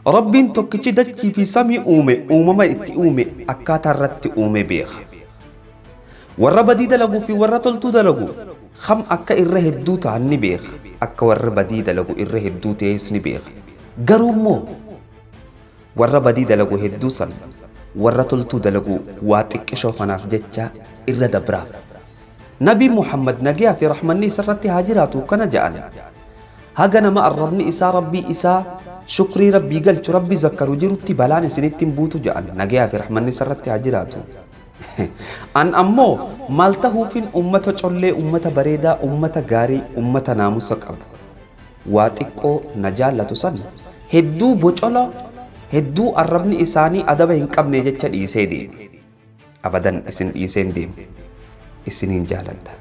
Rabbiin tokkichi dachii fi samii uume uumama itti uume akkaataa irratti uume beeka. Warra badii dalaguu fi warra toltuu dalagu kam akka irra hedduu ta'an ni beeka. Akka warra badii dalagu irra hedduu ta'es ni beeka. Garuu immoo warra badii dalagu hedduu san warra toltuu dalagu waa xiqqishoo kanaaf jecha irra dabraaf. Nabi Muhammad nagaa fi rahmanni isarratti haa jiraatu kana ja'an. Haga nama arrabni isaa rabbii isaa shukrii rabbii galchu rabbi zakkaru jirutti balaan isinitti hin buutu ja'an nagaa fi rahmanni isarratti haa jiraatu. An ammoo maal tahuufin ummata collee, ummata bareedaa, ummata gaarii, ummata naamusa qabu waa xiqqoo na jaallatu san hedduu bocola hedduu arrabni isaanii adaba hin qabne jecha dhiisee deeme. Abadan isin dhiisee hin deemu. Isiniin jaaladha.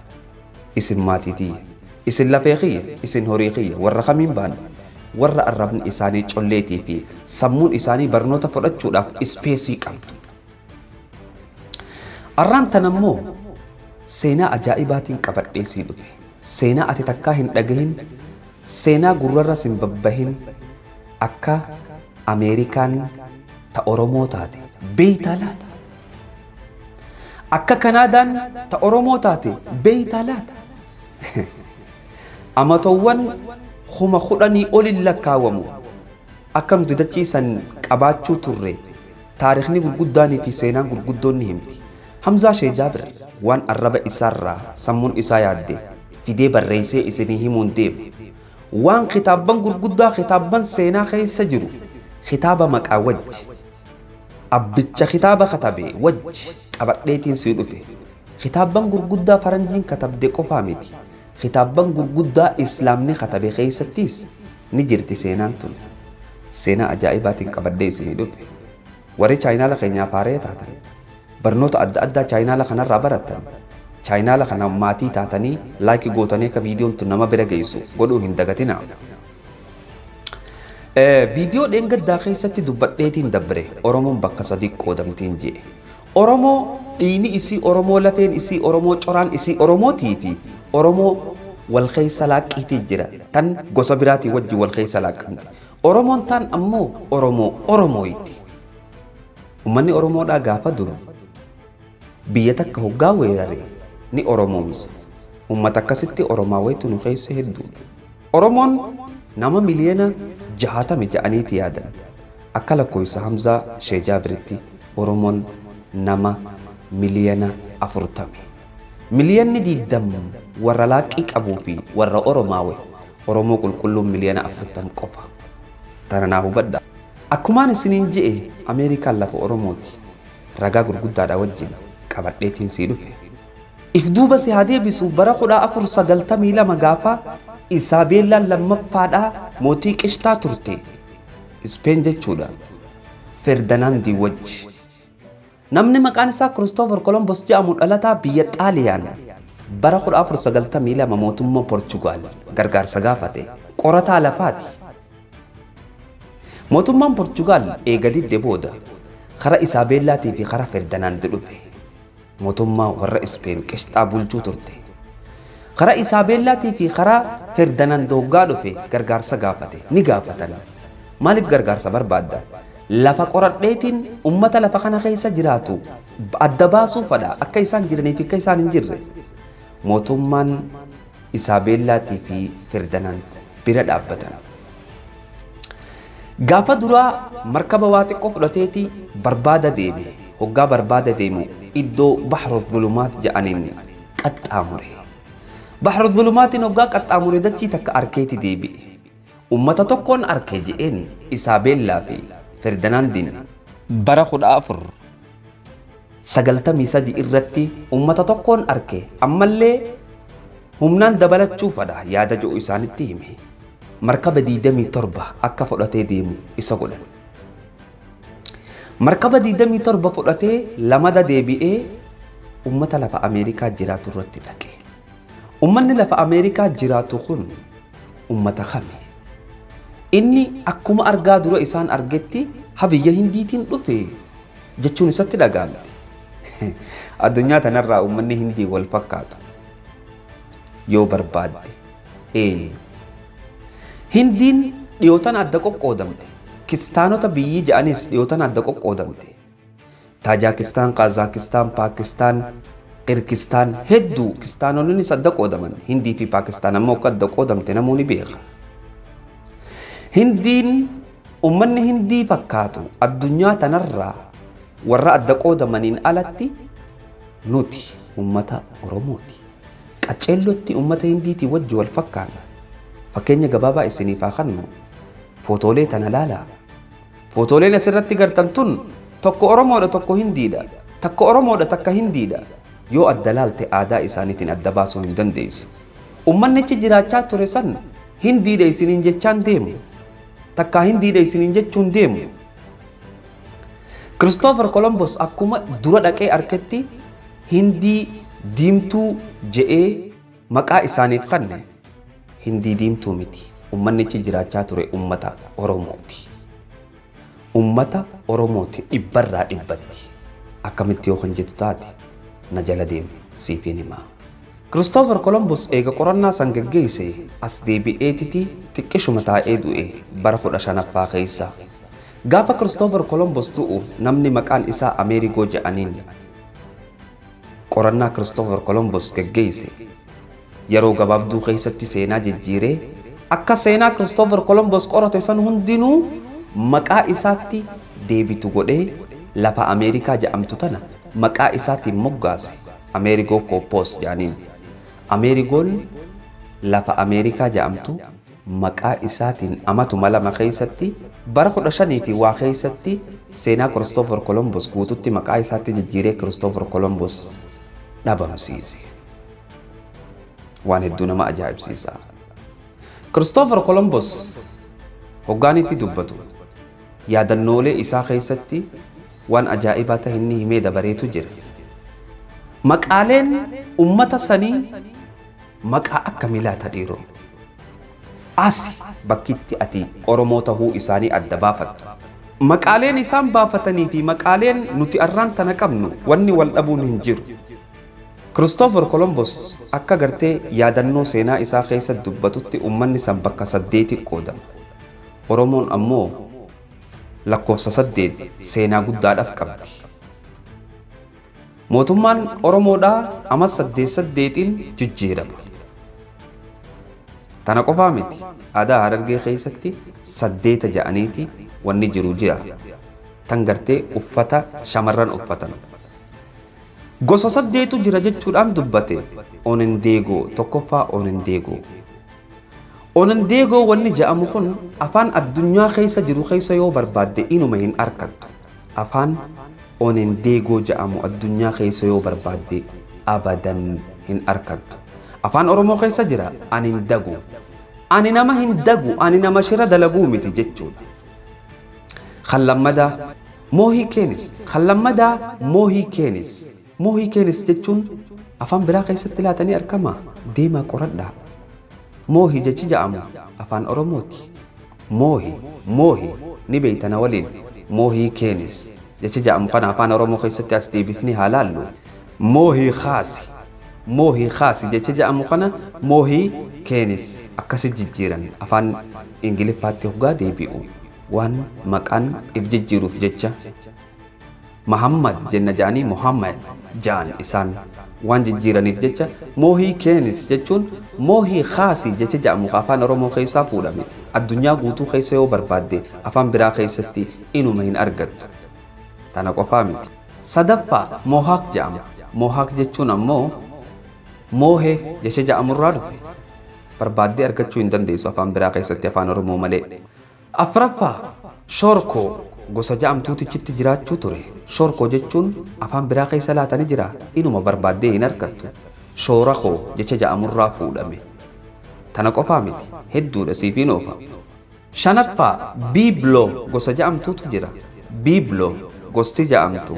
Isin maatii tiyya. Isin lafee kiyya. Isin horii kiyya. Warra kamiin baana? Warra arrabni isaanii colleetii fi sammuun isaanii barnoota fudhachuudhaaf ispeesii qabdu. Arraan tan ammoo seenaa ajaa'ibaatiin qabadhee sii dhufe. Seenaa ati takkaa hin dhagahin, seenaa gurrarras hin babbahin, akka Ameerikaan ta Oromoo taate beeytaa laata? Akka Kanaadaan ta Oromoo taate beeytaa laata? Amatowwan 10,000 olin lakkaawamu akka nuti dachii san qabaachuu turre taarikhni gurguddaanii fi seenaan gurguddoon ni himti. Hamzaa Shee Jaabir waan arraba isaarraa sammuun isaa yaadde fidee barreessee isinii himuun deema. Waan kitaabban gurguddaa kitaabban seenaa keessa jiru kitaaba maqaa wajji abbicha kitaaba katabe wajji qabadheetiin sii dhufe. Kitaabban gurguddaa faranjiin katabde qofaa miti. Kitaabban gurguddaa islaamni katabe keessattis ni jirti seenaan tun. Seenaa ajaa'ibaatiin qabadhee isinii dhufe. Warri chaayinaala keenyaaf haaree taatan barnoota adda addaa chaayinaala kanarraa barattan chaayinaala kana maatii taatanii laayikii gootanii akka viidiyoon tun nama bira geessu godhuu hin dagatinaa. Viidiyoo dheengaddaa keessatti dubbadheetiin dabre Oromoon bakka sadii qoodamtiin je'e. Oromoo dhiigni isii Oromoo lafeen isii Oromoo coraan isii Oromootii fi Oromoo wal keessa laaqqiitii jira. Tan gosa biraatii wajji wal keessa laaqqamte. Oromoon taan ammoo Oromoo Oromooyti. Uummanni Oromoodhaa gaafa dur biyya takka hoggaa weerare ni Oromoomsa. Uummata akkasitti Oromaa wayitu nu keessa hedduudha. Oromoon nama 60 miliyoona ja'aniiti yaadan. Akka lakkoofsa Hamzaa Shee Jaabiritti Oromoon nama 40 miliyoona. 20 miliyoonni warra laaqqii qabuu fi warra Oromaawe. Oromoo qulqulluun 40 miliyoona qofa. Tana naa hubadha. Akkumaan isiniin je'e Ameerikaan lafa Oromooti. Ragaa gurguddaadha wajjin qabadheetiin sii dhufe. If duuba si haa deebisu bara 1492 gaafa Isaabeellaan lammaffaadhaa mootii qishtaa turte. Ispeen jechuudha. Ferdinaandii wajji. Namni maqaan isaa Kiristoofer Kolombos jedhamu dhalataa biyya Xaaliyaan bara 1492 mootummaa Porchugaal gargaarsa gaafate. Qorataa lafaati. Mootummaan Porchugaal eega didde booda karaa Isaabeellaatii fi karaa Ferdinaand dhufe. Mootummaa warra Ispeen qishxaa bulchuu turte. Karaa Isaabeellaatii fi karaa Ferdinaand hoggaa dhufe gargaarsa gaafate. Ni gaafatan. Maaliif gargaarsa barbaadda? Lafa qoradheetiin ummata lafa kana keessa jiraatu adda baasuu fadha akka isaan jiranii fi akka isaan hin jirre. Mootummaan Isaabeellaatii fi Ferdinaand bira dhaabbatan. Gaafa duraa markaba waa xiqqoo fudhateeti barbaada deeme. Hoggaa barbaada deemu iddoo Bahru Zulumaat jedhaniin qaxxaamure. Bahru Zulumaatiin hoggaa qaxxaamure dachii takka arkeeti deebi'e. Ummata tokkoon arke je'een Isaabeellaa fi Ferdinaandiin bara 1493 irratti ummata tokkoon arke ammallee humnaan dabalachuu fadha yaada jedhu isaanitti hime. Markaba 27 akka fudhatee deemu isa godhan. Markaba 27 fudhatee lamada deebi'ee ummata lafa Ameerikaa jiraatu irratti dhaqe. Ummanni lafa Ameerikaa jiraatu kun ummata kami? Inni akkuma argaa dura isaan argetti ha biyya Hindiitiin dhufe jechuun isatti dhaga'amte. Addunyaa tanarraa ummanni Hindii wal fakkaatu yoo barbaadde eenyu? Hindiin dhiyootan adda qoqqoodamte. Kistaanota biyyi ja'anis dhiyootan adda qoqqoodamte. Taajaakistaan, Kaazaakistaan, Paakistaan, Qirkistaan hedduu kistaanonnis adda qoodaman. Hindii fi Paakistaan ammoo akka adda qoodamte namoonni beeka. Hindiin ummanni Hindii fakkaatu addunyaa tanarraa warra adda qoodamaniin alatti nuti ummata Oromooti. Qaceellotti ummata Hindiitii wajji wal fakkaanna. Fakkeenya gabaabaa isiniif haa kennu. Footoolee tana laalaa. Footooleen asirratti gartan tun tokko Oromoodha tokko Hindiidha. Takka Oromoodha takka Hindiidha. Yoo adda laalte aadaa isaaniitiin adda baasuu hin dandeessu. Ummanni achi jiraachaa ture san Hindiidha isiniin jechaan deemu. Takka Hindiidha isiniin jechuun deemu. Kiristoofer Kolombos akkuma dura dhaqee arketti Hindii diimtuu je'ee maqaa isaaniif kenne. Hindii diimtuu miti. Ummanni achi jiraachaa ture ummata Oromooti. Ummata Oromooti dhibbarraa dhibbatti. Akkamitti yoo kan jettu taate na jala deemu siifin himaa. Kiristoofer Kolombos eega qorannaa san geggeesse as deebi'eetiti xiqqishuma taa'ee du'e bara 15ffaa keessa. Gaafa Kiristoofer Kolombos du'u namni maqaan isaa Ameerigoo jedhaniin qorannaa Kiristoofer Kolombos geggeesse yeroo gabaabduu keessatti seenaa jijjiiree akka seenaa Kiristoofer Kolombos qorate san hundinuu maqaa isaatti deebitu godhee lafa Ameerikaa jedhamtu tana maqaa isaatiin moggaase. Ameerigoo Kooppoos jedhaniin. Ameerigoon lafa Ameerikaa jedhamtu maqaa isaatiin amatuma lama keessatti bara 15 fi waa keessatti seenaa Kiristoofer Kolombos guututti maqaa isaatti jijjiiree Kiristoofer Kolombos dhabamsiise. Waan hedduu nama ajaa'ibsiisa. Kiristoofer Kolombos hoggaanii fi dubbatu yaadannoolee isaa keessatti waan ajaa'ibaa ta'e inni himee dabareetu jira. Maqaaleen ummata sanii maqaa akkamii laata dhiiroo? Asi bakkitti ati Oromoo tahuu isaanii adda baafattu. Maqaaleen isaan baafatanii fi maqaaleen nuti arraan tana qabnu wanni wal dhabuun hin jiru. Kiristoofer Kolombos akka gartee yaadannoo seenaa isaa keessatti dubbatutti ummanni san bakka 8 qoodama. Oromoon ammoo lakkoofsa 8 seenaa guddaadhaaf qabdi. Mootummaan Oromoodhaa amma 8 8 jijjiirama. Tana qofaa miti. Aadaa Harargee keessatti 8 ja'aniiti wanni jiru jira. Tan gartee uffata shamarran uffatan. Gosa 8 jira jechuudhaan dubbate. Onendeegoo tokkoffaa Onendeegoo. Onendeegoo wanni ja'amu kun afaan addunyaa keessa jiru keessa yoo barbaadde inuma hin argattu. Afaan Onendeegoo ja'amu addunyaa keessa yoo barbaadde abadan hin argattu. Afaan Oromoo keessa jira ani hin dagu. Ani nama hin dagu, ani nama shira dalaguu miti jechuudha. Kallammadaa Moohii Keenis. Kallammadaa Moohii Keenis. Moohii Keenis jechuun afaan biraa keessatti laatanii argama. Deemaa qoradhaa. Moohii jechi ja'amu afaan Oromooti. Moohii, moohii ni beeytana waliin. Moohii Keenis jechi ja'amu kana afaan Oromoo keessatti as deebifni haa laallu. Moohii Kaasi. Moohii Kaasi jechi ja'amu kana Moohii Keenis akkasi jijjiiran afaan Ingiliffaatti hoggaa deebi'u waan maqaan if jijjiiruuf jecha Muhammad jenna ja'anii Muhammad ja'an isaan waan jijjiiraniif jecha Moohii Keenis jechuun Moohii Kaasi jecha ja'amu afaan Oromoo keessaa fuudhame. Addunyaa guutuu keessa yoo barbaadde afaan biraa keessatti inuma hin argattu. Tana qofaa miti. Sadaffaa Moohaak ja'ama. Moohaak jechuun ammoo Moohee jecha ja'amurraa dhufe. Barbaaddee argachuu hin dandeessu afaan biraa keessatti afaan Oromoo malee. Afraffaa Shorkoo gosa ja'amtuutichitti jiraachuu ture. Shorkoo jechuun afaan biraa keessa laatanii jira. Inuma barbaaddee hin argattu. Shoorakoo jecha ja'amurraa fuudhame. Tana qofaa miti. Hedduudha siifiin oofa. Shanaffaa Biibloo gosa ja'amtuutu jira. Biibloo gosti ja'amtu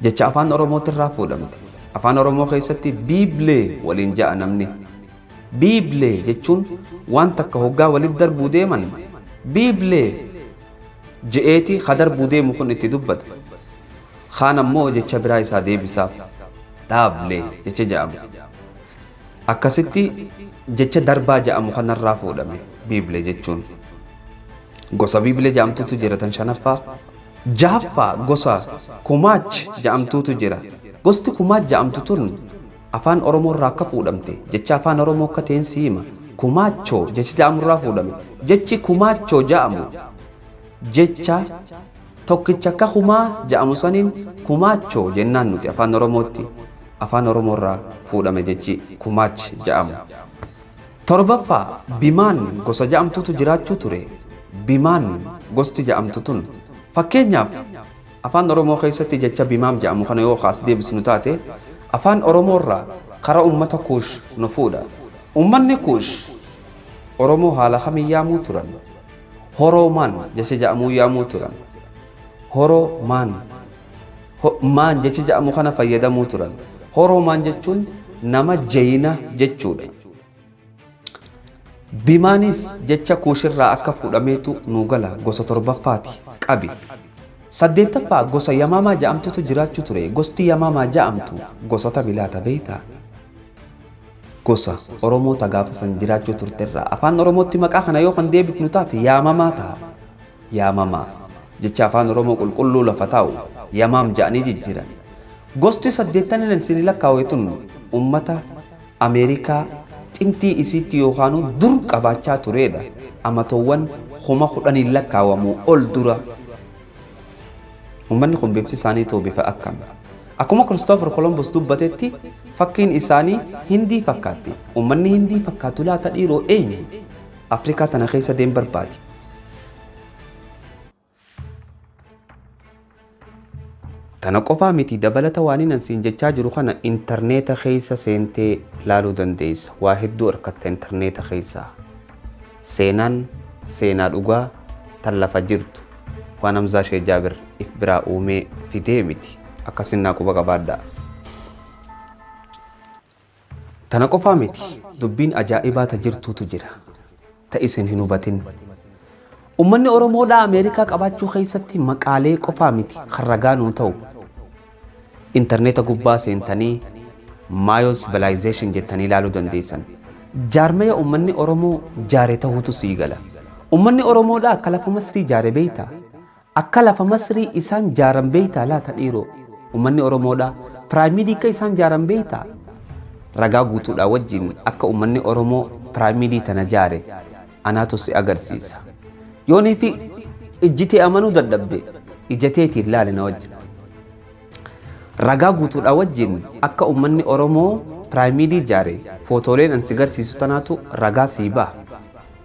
jecha afaan Oromootirraa fuudhamte. Afaan Oromoo keessatti Biiblee waliin ja'a namni. Biiblee jechuun waan takka hoggaa walitti darbuu deeman Biiblee je'eeti ka darbuu deemu kun itti dubbata. Kaan ammoo jecha biraa isaa deebisaaf dhaablee jecha ja'amu. Akkasitti jecha darbaa ja'amu kanarraa fuudhame Biiblee jechuun. Gosa Biiblee jedhamtutu jira tan shanaffaa. Jahaffaa gosa Kumaach jedhamtutu jira. Gosti Kumaach jedhamtu tun afaan Oromoo irraa akka fuudhamte jecha afaan Oromoo akka ta'een si hima. Kumaachoo jecha jedhamu irraa fuudhame. Jechi Kumaachoo jedhamu jecha tokkicha akka humaa jedhamu saniin Kumaachoo jennaan nuti afaan Oromootti. Afaan Oromoo irraa fuudhame jechi Kumaach jedhamu. Torbaffaa Bimaan gosa jedhamtutu jiraachuu ture. Bimaan gosti jedhamtu tun fakkeenyaaf afaan Oromoo keessatti jecha Bimaam jedhamu kana yoo kaas deebisnu taate afaan Oromoo irraa karaa uummata Kuush nu fuudha. Uummanni Kuush Oromoo haala kamiin yaamuu turan? Horoomaan jecha jedhamuu yaamuu turan. Horoomaan maan jecha jedhamu kana fayyadamuu turan. Horoomaan jechuun nama jeyina jechuudha. Bimaanis jecha Kuushirraa akka fuudhameetu nu gala gosa torbaffaati qabi. Saddeettaffaa gosa Yamaamaa jedhamtutu jiraachuu ture. Gosti Yamaamaa jedhamtu gosoota bilaata beektaa? Gosa Oromoota gaafa san jiraachuu turterraa afaan Oromootti maqaa kana yoo kan deebifnu taate Yaamamaa ta'a. Yaamamaa jecha afaan Oromoo qulqulluu lafa taa'u Yamaam jedhanii jijjiiran. Gosti saddeettan isin lakkaa'e tun uummata Ameerikaa xintii isiitti yookaan dur qabaachaa turedha. Amatoowwan 10,000 lakkaa'amu ol dura. Uummanni kun beeksisi isaanii ta'u bifa akkam. Akkuma Kiristoofer Kolombos dubbatetti fakkiin isaanii Hindii fakkaatti. Uummanni Hindii fakkaatu laata dhiiroo eenyu? Afrikaa tana keessa deem barbaadi. Tana qofaa miti dabalata waan inni siin jechaa jiru kana intarneeta keessa seentee laaluu dandeessa. Waa hedduu harkatta intarneeta keessaa. Seenaan seenaa dhugaa tan lafa jirtu waan Hamzaa Shee Jaabir if biraa uumee fidee miti. Akkasin naa quba qabaadhaa. Tana qofaa miti dubbiin ajaa'ibaa ta jirtuutu jira. Ta isin hin hubatin. Uummanni Oromoodhaa Ameerikaa qabaachuu keessatti maqaalee qofaa miti kan ragaa nuu ta'u. Intarneeta gubbaa seentanii Maayo Civilization jettanii ilaaluu dandeessan. Jaarmaya uummanni Oromoo jaare ta'uutu sii gala. Uummanni Oromoodhaa akka lafa Masrii jaare beektaa? Akka lafa Masrii isaan jaaran beektaa laata dhiiroo? Uummanni Oromoodhaa piraamidii akka isaan jaaran beektaa? Ragaa guutuudhaa wajjin akka uummanni Oromoo piraamidii tana jaare anaatu si agarsiisa. Yoonii fi ijjitee amanuu dadhabde ijjateetiin ilaali na wajjin. Ragaa guutuudhaa wajjin akka uummanni Oromoo piraamidii jaare footooleen an si garsiisu tanaatu ragaa sii ba'a.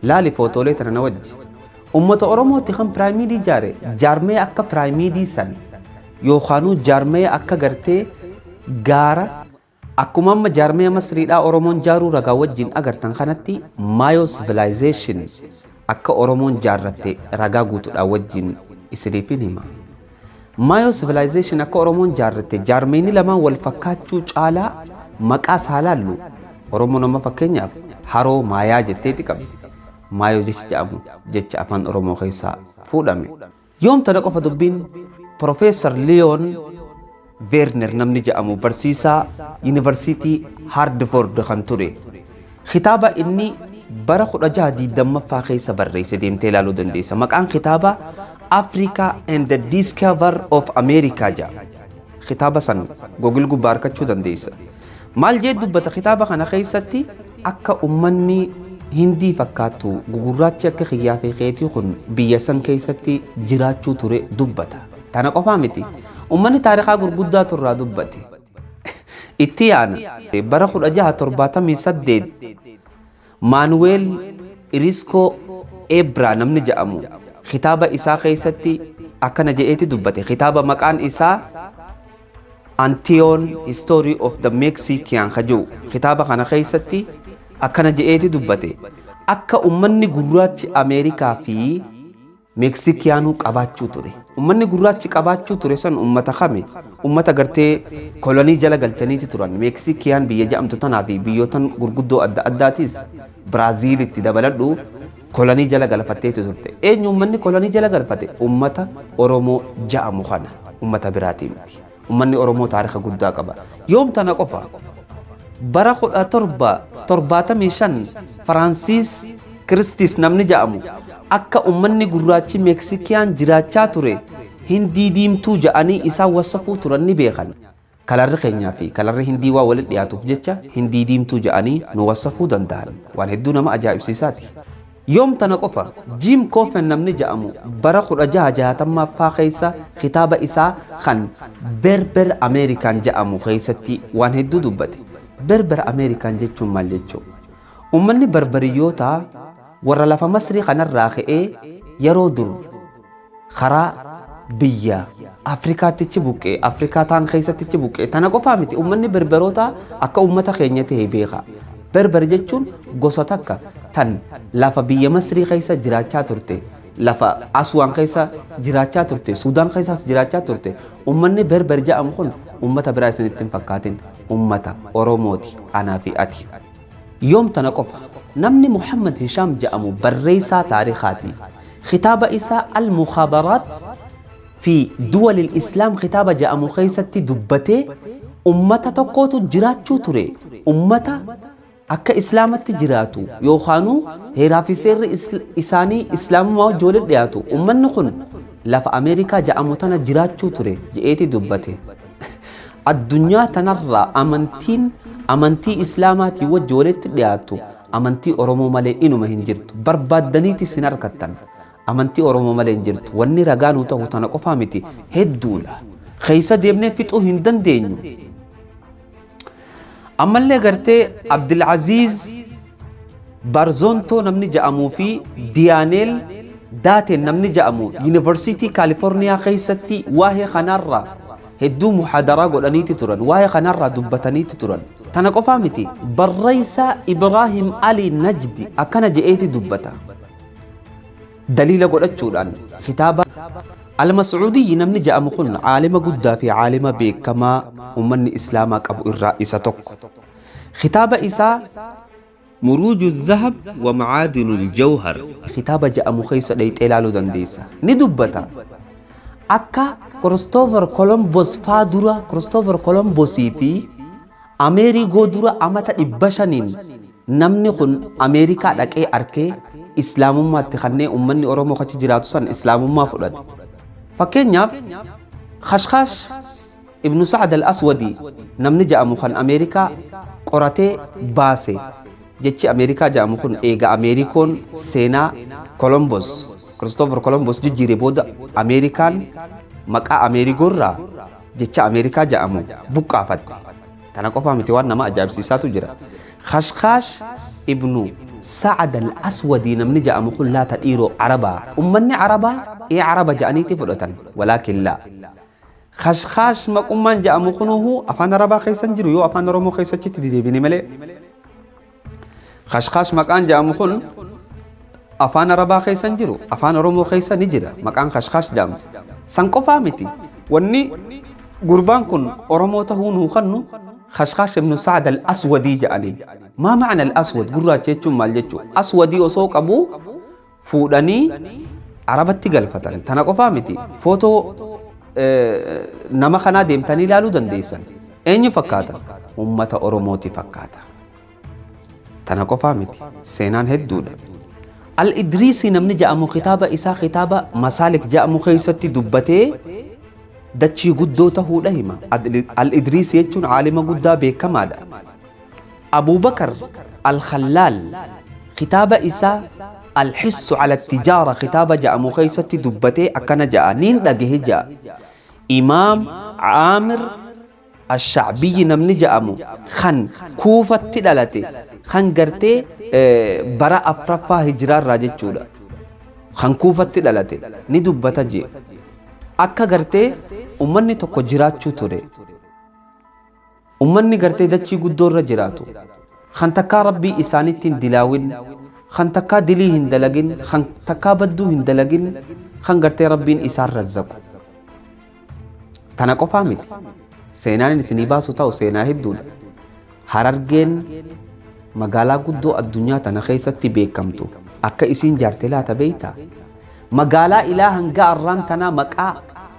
Laali footoolee tana na wajji. Uummata Oromooti kan piraamidii jaare jaarmee akka piraamidii san yookaanuu jaarmee akka gartee gaara akkuma amma jaarmee Masriidhaa Oromoon jaaruu ragaa wajjin agartan kanatti Maayo Civilization akka Oromoon jaarratte ragaa guutuudhaa wajjin isiniifin hima. Maayo Civilization akka Oromoon jaarratte jaarmeenni lamaan wal fakkaachuu caalaa maqaa isaa laallu Oromoon amma fakkeenyaaf haroo Maayaa jetteeti qabdi. Maayo jecha jedhamu jecha afaan Oromoo keessaa fuudhame. Yoom tana qofa dubbiin Profeesar Liyoon Veerner namni jedhamu barsiisaa Yuunivarsiitii Haardvoord kan ture. Kitaaba inni bara 1620ffaa keessa barreesse deemtee ilaaluu dandeessa. Maqaan kitaaba Africa and the Discover of America jedha. Kitaaba san Google gubbaa argachuu dandeessa. Maal jee dubbata kitaaba kana keessatti akka uummanni Hindii fakkaatu gugurraachi akka xiyyaa fi keetii kun biyya san keessatti jiraachuu ture dubbata. Tana qofaa miti. Uummanni taarikaa gurguddaa turraa dubbate. Itti yaana bara 1678 Maanuweel Iriskoo Ebraa namni jedhamu kitaaba isaa keessatti akkana jedheeti dubbate. Kitaaba maqaan isaa Antion History of the Mexican ka jedhu kitaaba kana keessatti akkana jedheeti dubbate. Akka uummanni gurraachi Ameerikaa fi Meeksikiyaanuu qabaachuu ture. Uummanni gurraachi qabaachuu ture san uummata kami? Uummata gartee kolonii jala galchaniiti turan. Meeksikiyaan biyya jedhamtu tanaa fi biyyootan gurguddoo adda addaatis Biraaziilitti dabaladhu kolonii jala galfatteeti turte. Eenyu uummanni kolonii jala galfate? Uummata Oromoo ja'amu kana. Uummata biraatii miti. Uummanni Oromoo taarika guddaa qaba. Yoom tana qofa? Bara 1775 Firaansiis Kiristis namni ja'amu Akka ummanni gurraachi Meeksikiyaan jiraachaa ture Hindii diimtuu ja'anii isaan wasafuu turan ni beekan. Kalarri keenyaa fi kalarri Hindii waa walitti dhiyaatuuf jecha Hindii diimtuu ja'anii nu wasafuu danda'an. Waan hedduu nama ajaa'ibsiisaati. Yoom tana qofa Jiim Koofen namni ja'amu bara 1660ffaa keessa kitaaba isaa kan Berber Ameerikaan ja'amu keessatti waan hedduu dubbate. Berber Ameerikaan jechuun maal jechuu? Ummanni Barbariyyoota warra lafa Masrii kanarraa ka'ee yeroo dur karaa biyya Afrikaattichi buqqee, Afrikaa taan keessattichi buqqee. Tana qofaa miti, ummanni Berberoota akka ummata keenya ta'e beeka. Berber jechuun gosa takka tan lafa biyya Masrii keessa jiraachaa turte, lafa Aswaan keessa jiraachaa turte, Suudaan keessas jiraachaa turte. Ummanni Berber jedhamu kun ummata biraa isinitti hin fakkaatin, ummata Oromooti anaa fi ati. Yoom tana qofa namni Muhammad Hishaam jedhamu barreessaa taarikaati. Kitaaba isaa Al-Mukhaabaraat fi Duwal Islaam kitaaba jedhamu keessatti dubbatee ummata tokkootu jiraachuu ture. Ummata akka Islaamatti jiraatu yookaanuu heeraa fi seerri isaanii Islaamummaa wajji walitti dhiyaatu. Ummanni kun lafa Ameerikaa jedhamu tana jiraachuu ture je'eeti dubbate. Addunyaa tanarraa amantiin amantii Islaamaatii wajji walitti dhiyaatu amantii Oromoo malee inuma hin jirtu. Barbaaddaniitis hin argattan. Amantii Oromoo malee hin jirtu. Wanni ragaa nuu ta'u tana qofaa miti, hedduudha. Keessa deemnee fixuu hin dandeenyu. Ammallee gartee Abdulaziz Barzontoo namni ja'amuu fi Diyaaneel Daateen namni ja'amu Yuunivarsiitii Kaalifoorniyaa keessatti waa'ee kanarraa hedduu muhaadaraa godhaniiti turan. Waa'ee kanarraa dubbataniiti turan. Tana qofaa miti, barreessaa Ibraahim Ali Najdi akkana je'eeti dubbata. Daliila godhachuudhaan kitaaba Al-Mas'uudiyyi namni ja'amu kun caalima guddaa fi caalima beekamaa ummanni Islaamaa qabu irraa isa tokko. Kitaaba isaa Muruuju Dhahab wa Macaadinu Aljawhar kitaaba ja'amu keessa dhayxee ilaaluu dandeessa. Ni dubbata. Akka Kiristoofer Kolombos faa dura, Kiristoofer Kolombosii fi Ameerigoo dura amata 500 namni kun Ameerikaa dhaqee arkee Islaamummaatti kanneen ummanni Oromoo achi jiraatu san Islaamummaa fudhate. Fakkeenyaaf Khashkhash Ibnu Sa'ad al-Aswadi namni ja'amu kan Ameerikaa qoratee baase, jechi Ameerikaa ja'amu kun eega Ameerikoon seenaa Kolombos, Kiristoofer Kolombos jijjiire booda Ameerikaan maqaa Ameerigoorraa jecha Ameerikaa ja'amu buqqaafatte. Tana qofaa miti, waan nama ajaa'ibsiisaatu jira. Khashkhash Ibnu Sa'ad al-Aswadi namni ja'amu kun laata dhiiroo Arabaa. Ummanni Arabaa ee Araba ja'aniiti fudhatan. Walaakin laa. Khashkhash maqummaan ja'amu kunuhu afaan Arabaa keessa hin jiru yoo afaan Oromoo keessatti deebine malee. Khashkhash maqaan ja'amu kun afaan Arabaa keessa hin jiru, afaan Oromoo keessa ni jira maqaan Khashkhash jedhamu. San qofaa miti, wanni gurbaan kun Oromoo tahuu nuu kannu Khashkhash ibn Sa'ad al-Aswadii jedhanii. Maa macna al-Aswad? Gurraacha jechuun maal jechuu? Aswadii osoo qabu fuudhanii Arabatti galfatan. Tana qofaa miti, footoo nama kanaa deemtanii ilaaluu dandeessan. Eenyu fakkaata? Ummata Oromooti fakkaata. Tana qofaa miti, seenaan hedduudha. Al-Idriisii namni ja'amu kitaaba isaa kitaaba Masaalik ja'amu keessatti dubbatee dachii guddoo tahuudha hima. Al-Idriisii jechuun caalima guddaa beekamaadha. Abuubakar Al-Khallaal kitaaba isaa Al-Hissu ala Tijaara kitaaba ja'amu keessatti dubbatee akkana ja'a, niin dhagahe ja'a. Imaam Aamir Ash-Shacbiyyi namni ja'amu kan Kuufatti dhalate, kan gartee bara 4ffaa hijiraarraa jechuudha. Kan Kuufatti dhalate ni dubbata jee. Akka gartee ummanni tokko jiraachuu ture. Ummanni gartee dachii guddoo irra jiraatu. Kan takkaa Rabbii isaanitti hin dilaawin, kan takkaa dilii hin dalagin, kan takkaa badduu hin dalagin, kan gartee Rabbiin isaan razzaqu. Tana qofaa miti. Seenaan isinii baasu ta'u seenaa hedduudha. Harargeen magaalaa guddoo addunyaa tana keessatti beekamtu akka isiin jaarte laata beektaa? Magaalaa ilaa hanga arraan tanaa maqaa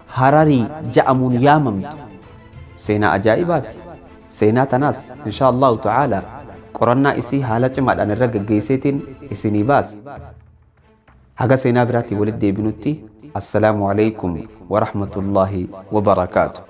Hararii ja'amuun yaamamtu. Seenaa ajaa'ibaati. Seenaa tanaas insha Allahu ta'ala qorannaa isii haala cimaadhaan irra geggeesseetiin isinii baasa. Haga seenaa biraatti walitti deebinutti, assalaamu alaikum warahmatullaahi wabarakaatu.